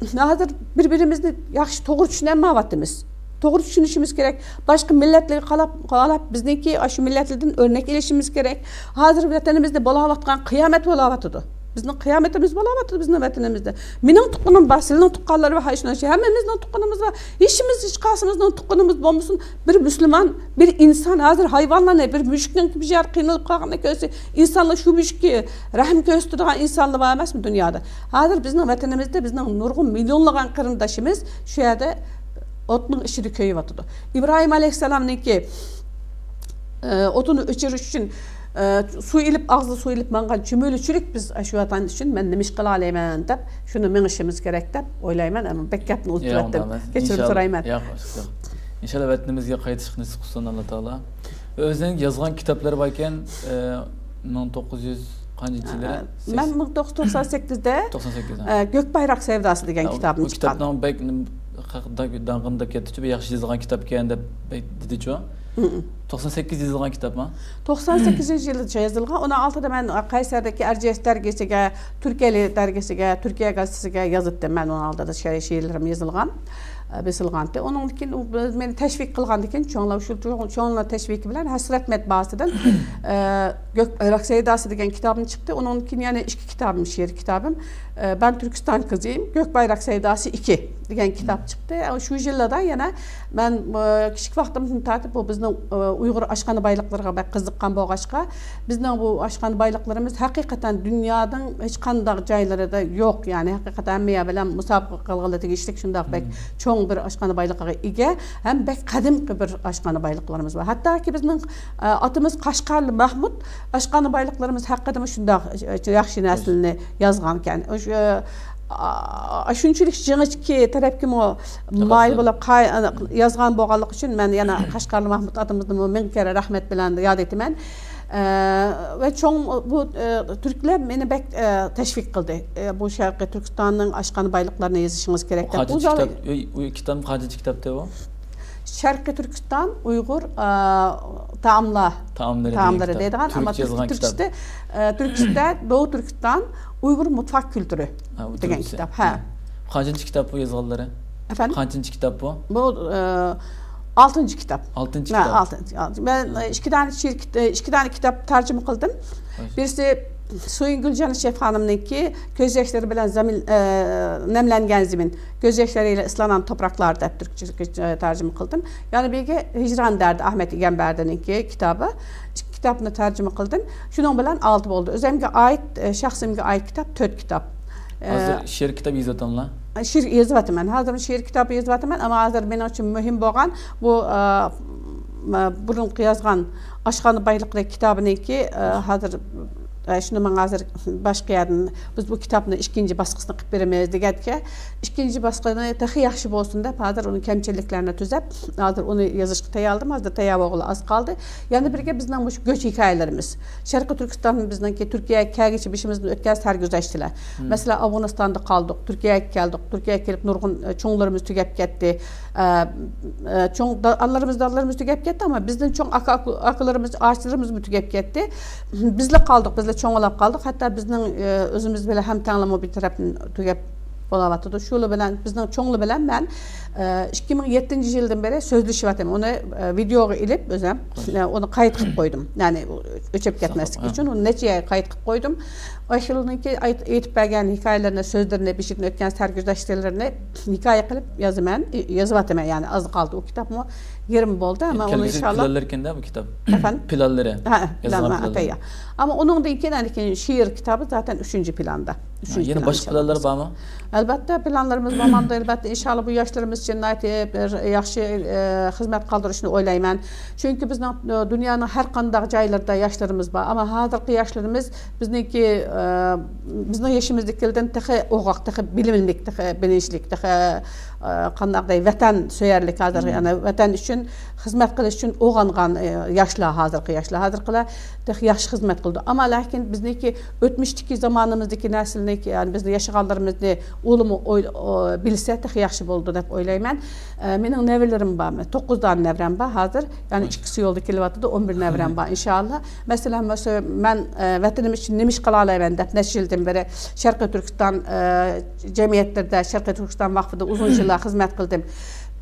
ھازىر بىر-بىرىمىزنى ياخشى توغرا چۈشىنەلمەيۋاتىمىز. توغرا چۈشىنىشىمىز كېرەك. باشقا مىللەتلەرگە قالاپ، قاراپ بىزنىڭكى ئاشۇ مىللەتلەردىن ئۆرنەك ئېلىشىمىز كېرەك. ھازىر ۋەتىنىمىزدە بولاۋاتقان قىيامەت بولاۋاتىدۇ. بىزنىڭ قىيامىتىمىز بولاۋاتىدۇ بىزنىڭ ۋەتىنىمىزدە. مېنىڭ تۇغقىنىم بار، سىلىنىڭ تۇغقانلىرى بار، ھەر شۇنىڭ ئۈچۈن ھەممىمىزنىڭ تۇغقىنىمىز بار. ھېچىمىز، ھېچقايسىمىزنىڭ تۇغقىنىمىز بولمىسۇن، بىر مۇسۇلمان، بىر ئىنسان، ھازىر ھايۋانلارنى، بىر مۈشۈكنىڭ بىر يەردە قىينىلىپ قالغىنىنى كۆرسە، ئىنسانلار شۇ مۈشۈككە رەھىم كۆرسىتىدىغان ئىنسانلار بار ئەمەسمۇ دۇنيادا؟ ھازىر بىزنىڭ ۋەتىنىمىزدە بىزنىڭ نۇرغۇن مىليونلىغان قېرىنداشىمىز شۇ يەردە ئوتنىڭ ئىچىدە كۆيۈۋاتىدۇ. ئىبراھىم ئەلەيھىسسالامنىڭكى، ئە، ئوتۇنى ئۆچۈرۈش ئۈچۈن، ئە، سۇ ئېلىپ، ئاغزىدا سۇ ئېلىپ ماڭغان چۈمۈلىچىلىك بىز شۇ ۋەتەن ئۈچۈن مەن نېمە ئىش قىلالايمەن دەپ، شۇنى مېڭىشىمىز كېرەك دەپ ئويلايمەن. ئەمما بەك گەپنى ئۇزىتىۋەتتىم. ياق، ئۇنداق ئەمەس. كەچۈرۈم سورايمەن. ياق، ياق. ئىنشاللا ۋەتىنىمىزگە قايتىشقا نېسىپ قىلسۇن ئاللا تائالا. ۋە ئۆزىنىڭ يازغان كىتابلىرى باركەن، ئە، مىڭ توققۇز يۈز قانچىنچى يىلى؟ ئە، مەن مىڭ توققۇز يۈز توقسان سەككىزدە، توقسان سەككىز، ھە. ئە، گۆك بايراق سەۋداسى دېگەن ھە، كىتابنى بۇ چىقاردىم. كىتابنىڭ بەك نېمە، داڭقىنى دەپ كەتتىچۇ، بۇ ياخشى يېزىلغان كىتابكەن دەپ بەك دېدىچۇ. مم. توقسان سەككىز يېزىلغان كىتابمۇ؟ توقسان سەككىزىنچى يىلىچە يېزىلغان. ئۇنىڭ ئالدىدا مەن قەيسەردىكى ئەرجىيەس دەرگىسىگە، تۈركىيەلىك دەرگىسىگە، تۈركىيە گازېتىسىگە يازاتتىم. مەن ئۇنىڭ ئالدىدا شېئىرلىرىم يېزىلغان. بېسىلغانتى. ئۇنىڭدىن كېيىن ئۇ مېنى تەشۋىق قىلغاندىن كېيىن، چوڭلار، شۇ چوڭلار تەشۋىقى بىلەن ھەسرەت مەتبائاسىدىن، ئە، گۆك بايراق سەۋداسى دېگەن كىتابىم چىقتى. ئۇنىڭدىن كېيىن يەنە ئىككى كىتابىم، شېئىر كىتابىم، ئە، بەن تۈركىستان قىزىيىم، گۆك بايراق سەۋداسى ئىككى دېگەن كىتاب چىقتى. ئە، شۇ يىللاردا يەنە مەن، ئە، كىچىك ۋاقتىمدىن تارتىپ بۇ بىزنىڭ، ئە، ئۇيغۇر ئاشخانا بايلىقلىرىغا بەك قىزىققان بولغاچقا، بىزنىڭ بۇ ئاشخانا بايلىقلىرىمىز ھەقىقەتەن دۇنيانىڭ ھېچقانداق جايلىرىدا يوق. يەنى ھەقىقەتەن ھەممە يەر بىلەن مۇسابىقە قىلغىلى تېگىشلىك شۇنداق بەك مم. چوڭ بىر ئاشخانا بايلىقىغا ئىگە ھەم بەك قەدىمكى بىر ئاشخانا بايلىقلىرىمىز بار. ھەتتاكى بىزنىڭ، ئە، ئاتىمىز قەشقەرلى مەھمۇد ئاشخانا بايلىقلىرىمىز ھەققىدىمۇ شۇنداق، ئە، ياخشى نەرسىلەرنى يازغانىكەن. شۇ، ئە، شۇنچىلىك جىڭىچكى تەرەپكىمۇ مايىل بولۇپ قاي-، يازغان بولغانلىقى ئۈچۈن مەن يەنە قەشقەرلى مەھمۇد ئاتىمىزنىمۇ مىڭ كەرە رەھمەت بىلەن ياد ئېتىمەن. ئە، ۋە چوڭ بۇ، ئە، تۈركلەر مېنى بەك، ئە، تەشۋىق قىلدى. ئە، بۇ شەرقىي تۈركىستاننىڭ ئاشخانا بايلىقلىرىنى يېزىشىڭىز كېرەك دەپ. قانچىنچى كىتاب؟ ئۇ، ئۇ كىتاب قانچىنچى كىتابتى ئۇ؟ شەرقىي تۈركىستان ئۇيغۇر، ئە، تائاملار، تائاملىرى دېگەن تائاملىرى كىتاب. دەيدىغان، ئەمما تۈركچە يازغان كىتاب. تۈركچىسى، ئە، تۈركچىسىدە دوۋا تۈركىستان ئۇيغۇر مۇتفاق كۈلتۈرى ھە، ئۇ دېگەن تۈركچىسى. كىتاب. ھە. قانچىنچى كىتاب بۇ يازغانلىرى؟ ئەفەندىم؟ قانچىنچى كىتاب بۇ؟ بۇ، ئە، ئالتىنچى كىتاب. ئالتىنچى ھە، كىتاب. ئالتىنچى، ئالتىنچى. مەن، ھە. ئىككى دانە شېئىر كىت-، ئىككى دانە كىتاب تەرجىمە قىلدىم. ھوش. بىرسى سۇيۇن گۈلجان شېف خانىمنىڭكى كۆز ياشلىرى بىلەن زەمىن، ئە، نەملەنگەن زېمىن، كۆز ياشلىرى ئىلە ئىسلانغان توپراقلار دەپ تۈركچىگە، ئە، تەرجىمە قىلدىم. يەنە بىرگە ھىجران دەردى ئاھمەت ئىگەمبەردىنىڭكى كىتابى. ئىككى كىتابنى تەرجىمە قىلدىم. شۇنىڭ بىلەن ئالتە بولدى. ئۆزۈمگە ئائىت، ئە، شەخسىمگە ئائىت كىتاب تۆت كىتاب. ئە، ھازىر شېئىر كىتاب يېزىۋاتاملا؟ شېئىر يېزىۋاتىمەن. ھازىر شېئىر كىتابى يېزىۋاتىمەن، ئەمما ھازىر مېنىڭ ئۈچۈن مۇھىم بولغان بۇ، ئە، بۇرۇنقى يازغان ئاشخانا بايلىقلىرى كىتابىنىڭكى، ئە، ھازىر، ئە، شۇنى ماڭا ھازىر باشقا يەردىن بىز بۇ كىتابنى ئىككىنچى باسقۇچىنى قىلىپ بېرىمىز دېگەنكە، ئىككىنچى باسقۇچىنى تېخى ياخشى بولسۇن دەپ، ھازىر ئۇنىڭ كەمچىلىكلەرنى تۈزەپ، ھازىر ئۇنى يېزىشقا تەييارلىدىم. ھازىر تەييار بولغىلى ئاز قالدى. يەنە بىرگە بىزنىڭ مۇشۇ گۆچ ھېكايىلىرىمىز. شەرقىي تۈركىستان بىزنىڭكى تۈركىيەگە كەلگۈچە بېشىمىزدىن ئۆتكەن سەرگۈزەشتلەر. مەسىلەن، ئافغانىستاندا قالدۇق، تۈركىيەگە كەلدۇق. تۈركىيەگە كېلىپ نۇرغۇن، ئە، چوڭلىرىمىز تۈگەپ كەتتى. ئە، ئە، چوڭ دا-، ئانىلىرىمىز، دادىلىرىمىز تۈگەپ كەتتى، ئەمما بىزدىن چوڭ ئاكا، ئاكا-، ئاكىلىرىمىز، ئاچىلىرىمىزمۇ تۈگەپ كەتتى. بىزلا قالدۇق، بىزلا چوڭلاپ قالدۇق. ھەتتا بىزنىڭ، ئە، ئۆزىمىز بىلەن ھەمتەڭلىمۇ بىر تەرەپتىن تۈگەپ بولاۋاتىدۇ. شۇلار بىلەن، بىزنىڭ چوڭلار بىلەن مەن، ئە، ئىككى مىڭ يەتتىنچى يىلدىن بېرى سۆزلىشىۋاتىمەن. ئۇنى، ئە، ۋىدېئوغا ئېلىپ ئۆزۈم، ئە، ئۇنى قايىت قىلىپ قويدۇم. يەنى ئۇ ئۆچۈپ كەتمەسلىكى ئۈچۈن ئۇنى نەچچە يەرگە قايىت قىلىپ قويدۇم. ئاشۇلارنىڭكى ئېيت-، ئېيتىپ بەرگەن ھېكايىلىرىنى، سۆزلىرىنى، بېشىدىن ئۆتكەن سەرگۈزەشتلىرىنى ھېكايە قىلىپ يازىمەن، يېزىۋاتىمەن. يەنى ئاز قالدى، ئۇ كىتابمۇ يېرىم بولدى، ئەمما ئۇنى ئىنشاللا. پىلانلىرى ئىكەن-دە بۇ كىتاب. ئەپەندىم؟ پىلانلىرى. ھە، يازغان پىلانلار، پىلانلىرى. تەييار. ئەمما ئۇنىڭدىن كېيىن، يەنە كېيىن شېئىر كىتابى زاتەن ئۈچىنچى پىلاندا. ئۈچىنچى يەنە پىلان باشقا ئىنشاللا. پىلانلار بارمۇ؟ ئەلۋەتتە، پىلانلىرىمىز بولمامدۇ، ئەلۋەتتە، ئىنشاللا بۇ ياشلىرىمىز ئۈچۈن ناھايىتى بىر ياخشى، ئە، خىزمەت قالدۇرۇشنى ئويلايمەن. چۈنكى بىزنىڭ، ئە، دۇنيانىڭ ھەر قانداق جايلىرىدا ياشلىرىمىز بار، ئەمما ھازىرقى ياشلىرىمىز بىزنىڭكى، ئە، بىزنىڭ يېشىمىزدىكىلەردىن تېخى ئوغۇق، تېخى بىلىملىك، تېخى بىلىشلىك، تېخى، ئە، قانداق دەي، ۋەتەن سۆيەرلىك ھازىر، يەنى ۋەتەن ئۈچۈن خىزمەت قىلىش ئۈچۈن ئويغانغان، ئە، ياشلار، ھازىرقى ياشلار، ھازىرقىلار تېخى ياخشى خىزمەت قىلىدۇ. ئەمما لېكىن بىزنىڭكى ئۆتمۈشتىكى زامانىمىزدىكى نەرسىلىرىنى، يەنى بىزنىڭ ياشىغانلىرىمىزنى ئۇلىمۇ ئوي-، ئو-، بىلسە تېخى ياخشى بولىدۇ دەپ ئويلايمەن. ئە، مېنىڭ نەۋرىلىرىم بار، توققۇز دانە نەۋرەم بار ھازىر. يەنى ئىككىسى يولدا كېلىۋاتىدۇ، ئون بىر نەۋرەم بار ئىنشاللا. مەسىلەن، مەسىلەن، مەن، ئە، ۋەتىنىم ئۈچۈن نېمە ئىش قىلالايمەن دەپ نەچچە يىلدىن بېرى شەرقىي تۈركىستان، ئە، جەمئىيەتلىرىدە، شەرقىي تۈركىستان ۋاقفىدا ئۇزۇن يىللار خىزمەت قىلدىم.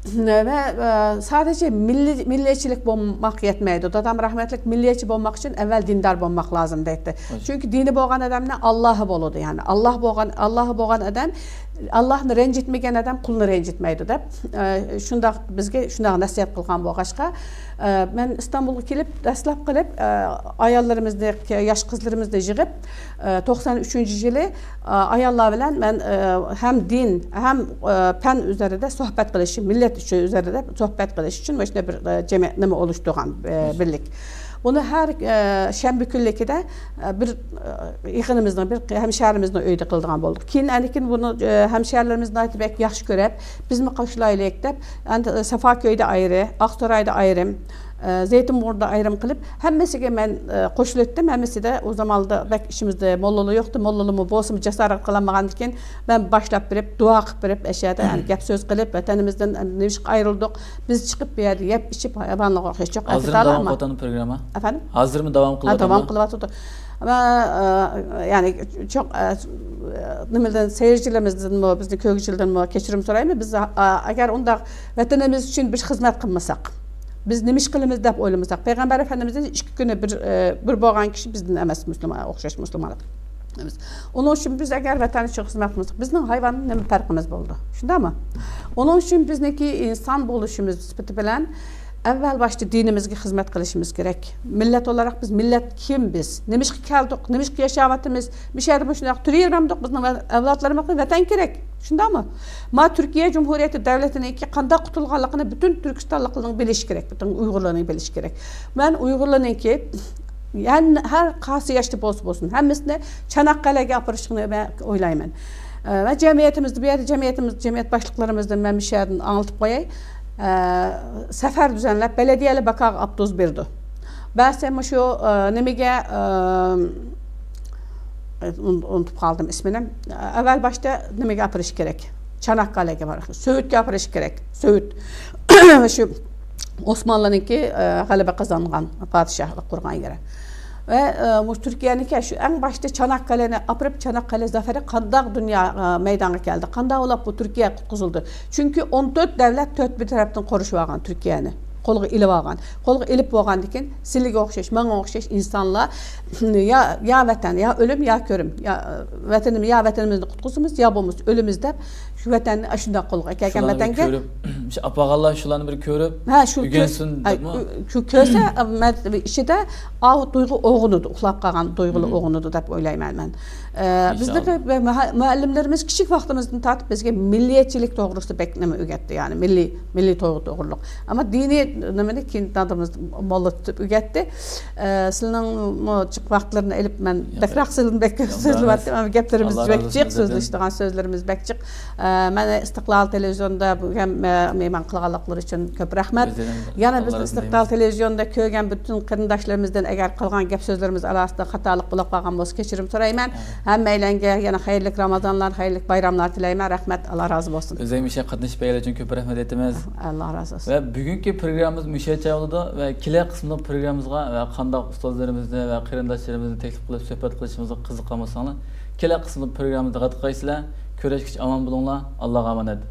ۋە، ئە، سادىچە مىللىي، مىللەتچىلىك بولماق يەتمەيدۇ. دادام رەھمەتلىك مىللەتچى بولماق ئۈچۈن ئەۋۋەل دىندار بولماق لازىم دەيتتى. چۈنكى دىنى بولغان ئادەمنىڭ ئاللاھى بولىدۇ، يەنى ئاللاھ بولغان، ئاللاھى بولغان ئادەم، ئاللاھنى رەنجىتمىگەن ئادەم قۇلنى رەنجىتمەيدۇ دەپ، ئە، شۇنداق بىزگە شۇنداق نەسىھەت قىلغان بولغاچقا، ئە، مەن ئىستانبۇلغا كېلىپ، دەسلەپ قىلىپ، ئە، ئاياللىرىمىزنى، ياش قىزلىرىمىزنى يىغىپ، ئە، توقسان ئۈچىنچى يىلى، ئە، ئاياللار بىلەن مەن، ئە، ھەم دىن، ھەم، ئە، پەن ئۈزرىدە سۆھبەت قىلىش، مىللەت ئۈچۈن ئۈزرىدە سۆھبەت قىلىش ئۈچۈن مۇشۇنداق بىر، ئە، جەمئىيەت نېمە ئولۇشتۇرغان، ئە، بىرلىك. بۇنى ھەر، ئە، شەنبە كۈنلۈكىدە، ئە، بىر، ئە، يېقىنىمىزنىڭ، بىر ھەمشەھىرىمىزنىڭ ئۆيىدە قىلىدىغان بولدۇق. كېيىن ئاندىن كېيىن بۇنى، ئە، ھەمشەھىرلىرىمىز ناھايىتى بەك ياخشى كۆرۈپ، بىزمۇ قوشۇلايلىق دەپ، ئەندى، ئە، سافاكۆيدە ئايرى، ئاقسارايدا ئايرىم، ئە، زەيتىنبۇرنۇدا ئايرىم قىلىپ، ھەممىسىگە مەن، ئە، قوشۇلۇۋەتتىم. ھەممىسىدە ئۇ زاماندا بەك ئىچىمىزدە موللىلار يوقتى. موللىلارمۇ بولسىمۇ جاسارەت قىلالمىغاندىكىن، مەن باشلاپ بېرىپ، دۇئا قىلىپ بېرىپ، ئەشەدە، يەنى گەپ سۆز قىلىپ، ۋەتىنىمىزدىن نېمىشقا ئايرىلدۇق؟ بىز چىقىپ بۇ يەردە يەپ ئىچىپ، ھايۋانلارغا ئوخشاش چوق. ھازىرمۇ داۋام قىلىۋاتامدۇ پروگرامما؟ ئەپەندىم؟ ھازىرمۇ داۋام قىلىۋاتامدۇ؟ داۋام قىلىۋاتىدۇ. ئەمما، ئە، يەنى چوق، ئە، نېمىدىن، سەيرچىلىرىمىزدىنمۇ، بىزنىڭ كۆرگۈچىلىرىمىزدىنمۇ كەچۈرۈم سورايمەن. بىز، ئە، ئەگەر ئۇنداق ۋەتىنىمىز ئۈچۈن بىر خىزمەت قىلمىساق، بىز نېمە ئىش قىلىمىز دەپ ئويلىمىساق، پەيغەمبەر ئەپەندىمىزدىن ئىككى كۈنى بىر، ئە، بىر بولغان كىشى بىزدىن ئەمەس، مۇسۇلمان، ئوخشاش مۇسۇلمان ئەمەس. ئۇنىڭ ئۈچۈن بىز ئەگەر ۋەتەن ئۈچۈن خىزمەت قىلمىساق، بىزنىڭ ھايۋاندىن نېمە پەرقىمىز بولىدۇ؟ شۇنداقمۇ؟ ئۇنىڭ ئۈچۈن بىزنىڭكى ئىنسان بولۇشىمىز سۈپىتى بىلەن ئەۋۋەل باشتا دىنىمىزگە خىزمەت قىلىشىمىز كېرەك. مىللەت ئولاراق بىز مىللەت كىم بىز؟ نېمىشقا كەلدۇق؟ نېمىشقا ياشاۋاتىمىز؟ مۇشۇ يەردە مۇشۇنداق تۇرۇۋېرەمدۇق؟ بىزنىڭ ئەۋلادلىرىمىزغا ۋەتەن كېرەك. شۇنداقمۇ؟ ما تۈركىيە جۇمھۇرىيىتى دۆلىتىنىڭكى قانداق قۇتۇلغانلىقىنى پۈتۈن تۈركىستانلىقلارنىڭ بىلىشى كېرەك. پۈتۈن ئۇيغۇرلارنىڭ بىلىشى كېرەك. مەن ئۇيغۇرلارنىڭكى ھەر، ھەر قايسى ياشتا بولسا بولسۇن، ھەممىسىنى چاناققەلەگە ئاپىرىشنى مەن ئويلايمەن. ئە، ۋە جەمئىيىتىمىزدە، بۇ يەردە جەمئىيىتىمىز، جەمئىيەت باشلىقلىرىمىزدىن مەن مۇشۇ يەردىن ئاڭلىتىپ قوياي. ئە، سەپەر دۈزەنلەپ، بەلەدىيەلەر باكاغا ئاپتوبۇس بېرىدۇ. بەرسە مۇشۇ، ئە، نېمىگە، ئە، ئۇن-، ئۇنتۇپ قالدىم ئىسمىنى. ئەۋۋەل باشتا نېمىگە ئاپىرىش كېرەك؟ چاناققەلەگە بار. سۆۋېتكە ئاپىرىش كېرەك. سۆۋېت. شۇ ئوسمانلىنىڭكى، ئە، غەلىبە قازانغان، پادىشاھلىق قۇرغان يېرى. ۋە، ئە، مۇشۇ تۈركىيەنىڭكى شۇ ئەڭ باشتا چاناققەلىنى ئاپىرىپ، چاناققەلە زەپىرى قانداق دۇنيا، ئە، مەيدانغا كەلدى؟ قانداق بولۇپ بۇ تۈركىيە قۇتقۇزۇلدى؟ چۈنكى ئون تۆت دەۋلەت تۆت بىر تەرەپتىن قورشىۋالغان تۈركىيەنى. قولغا ئېلىۋالغان. قولغا ئېلىپ بولغاندىن كېيىن سىلىگە ئوخشاش، ماڭا ئوخشاش ئىنسانلار يا، يا ۋەتەن، يا ئۆلۈم، يا كۆرۈم. يا ۋەتىنىم، يا ۋەتىنىمىزنى قۇتقۇزىمىز، يا بولمىسا ئۆلىمىز دەپ، شۇ ۋەتەننى ئاشۇنداق قولغا كەلگەن شۇلارنى بىر ۋەتەنگە كۆرۈپ، شۇ ئاپارغانلار شۇلارنى بىر كۆرۈپ، ھە، شۇ ئۆگەنسۇن كۆز-، ئاي، دەپمۇ؟ شۇ كۆرسە، مەن ئىچىدە ئاۋۇ تۇيغۇ ئويغىنىدۇ، ئۇخلاپ قالغان تۇيغۇلار ئويغىنىدۇ دەپ ئويلايمەن مەن. ئە، بىزنىڭ مۇئەللىملىرىمىز كىچىك ۋاقتىمىزدىن تارتىپ بىزگە مىللىيەتچىلىك توغرىسىدا بەك نېمە ئۆگەتتى، يەنى مىللىي، مىللىي تۇيغۇ توغرۇلۇق. ئەمما دىنىي نېمىنى كېيىن دادىمىز موللا تۇتۇپ ئۆگەتتى. ئە، سىلىنىڭ مۇ-، جىق ۋاقىتلىرىنى ئېلىپ مەن بەكرەك سىلىنى بەك سۆزلىۋەتتىم. ئەمما گەپلىرىمىز بەك جىق، سۆزلىشىدىغان سۆزلىرىمىز بەك جىق. ئە، مەن ئىستىقلال تېلېۋىزىيونىدا بۈگۈن، ئە، مېھمان قىلغانلىقلىرى ئۈچۈن كۆپ رەھمەت. يەنە بىزنى ئىستىقلال تېلېۋىزىيونىدا كۆرگەن پۈتۈن قېرىنداشلىرىمىزدىن ئەگەر قىلغان گەپ سۆزلىرىمىز ئاراسىدا خاتالىق بولۇپ قالغان بولسا كەچۈرۈم سورايمەن. ھەممەيلەنگە يەنە خەيرلىك رامازانلار، خەيرلىك بايراملار تىلەيمەن. رەھمەت، ئاللا رازى بولسۇن. ئۆزۈڭ مۇشۇ قاتنىشىپ بەرگەنلىكى ئۈچۈن كۆپ رەھمەت ئېيتىمىز. ئاللا رازى بولسۇن. ۋە بۈگۈنكى پروگراممىمىز مۇشۇ يەرچە بولىدۇ ۋە كېلەر قىسىملىق پروگراممىمىزغا ۋە قانداق ئۇستازلىرىمىزنى ۋە قېرىنداشلىرىمىزنى تەكلىپ قىلىپ سۆھبەت قىلىشىمىزغا قىزىققان بولساڭلار، كېلەر قىسىملىق پروگراممىمىزدا قاتنىشىپ قېلىشىڭلار. كۆرۈشكىچە ئامان بولۇڭلار. ئاللاغا ئامانەت.